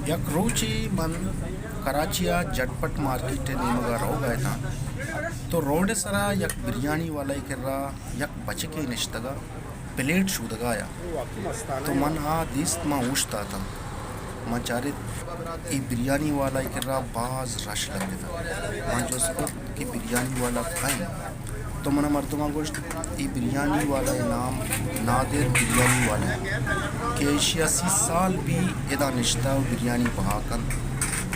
یک روچے من کراچی ءَ جھٹ پٹ مارکیٹ ءِ نیمگ ءَ روگ ءَ اتاں، تو روڈ ءِ سرا یک بریانی والہ ءِ کرا یک بچکے نشتگ ءَ پلیٹ شودگ ءَ ات۔ تو من آ دیست، من اوشتاتاں۔ من چارت اے بریانی والہ ءِ کرا باز رش لگتگ۔ من جست کت کہ بریانی والہ کئے انت؟ تو من ءَ مردماں گوشت، اے بریانی والہ ءِ نام نادر بریانی والہ انت کہ ایشی ءَ سی سال بی ادا نشتہ ءُ بریانی بہا کنت۔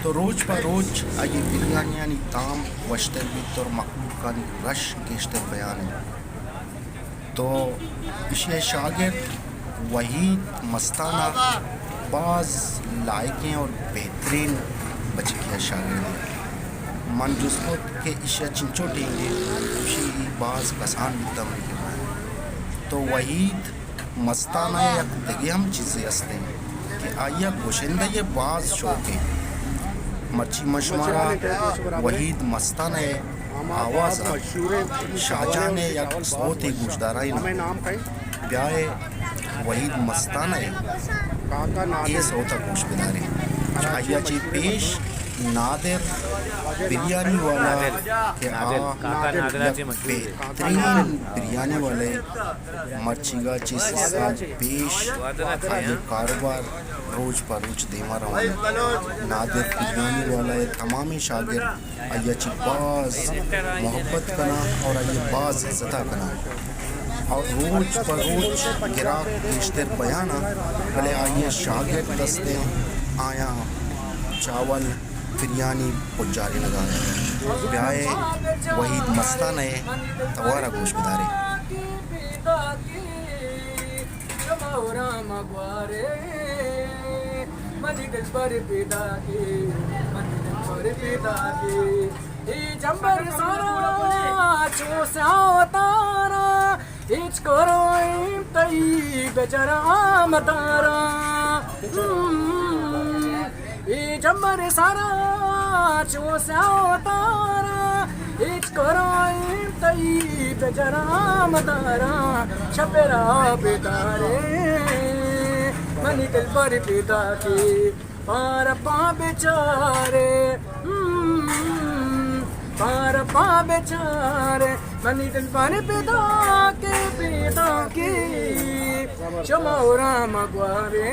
تو روچ پہ روچ آئی ءِ بریانیانی تام وشتر بیت اور مخلوقانی رش گیشتر بیان انت۔ تو ایشی ءِ شاگرد وحید مستانہ باز لائقیں اور بہترین بچکی ءِ شاگردے۔ من جست کت کہ ایشی ءَ چنچو ٹیم بیت؟ گوشی، اے باز کسان بیتہ منی کرا۔ تو وحید مستانہ ءِ یک دگہ ہم چیزے است انت کہ آئی ءَ گشندہی ءَ باز شوق انت۔ مرچی من شمارا وحید مستانہ ءِ آواز ءَ شاہجان ءِ یک سوتے گوشدارائیناں۔ بیائے وحید مستانہ ءِ اے سوت ءَ گوش بداریں۔ آئی ءَ چہ پیش نادر بریانی والہ کہ آ یک بہترین بریانی والہ، مرچیگا چہ سی سال پیش آئی ءِ کاروبار روچ پہ روچ دیما روان انت۔ نادر بریانی والہ ءِ تمامیں شاگرد آئی ءَ چہ باز محبت کناں اور آئی ءِ باز عزت ءَ کناں اور روچ پہ روچ گراک گیشتر بیان انت، بلے آئی ءِ شاگرد است انت، آیاں چاول بریانی پجارینگ ءَ انت۔ بیائے وحید مستانہ ءِ توار ءَ گوش بداریں۔ شما ھورا مگوارے، منی دلبر پیداکے، منی دلبر پیداکے۔ اے جمبر سارا چو سیاہ تارا، ھچ کروئیں تئی بجرام دارا۔ اے جمبر سارا چو سیاہ تارا، ھچ کروئیں تئی بجرام دارا۔ شپرا بیدارے، منی دلبر پیداکے، پار پا بچارے، پار پا بچارے، منی دلبر پیداکے، پیداکے۔ شما ھورا مگوارے۔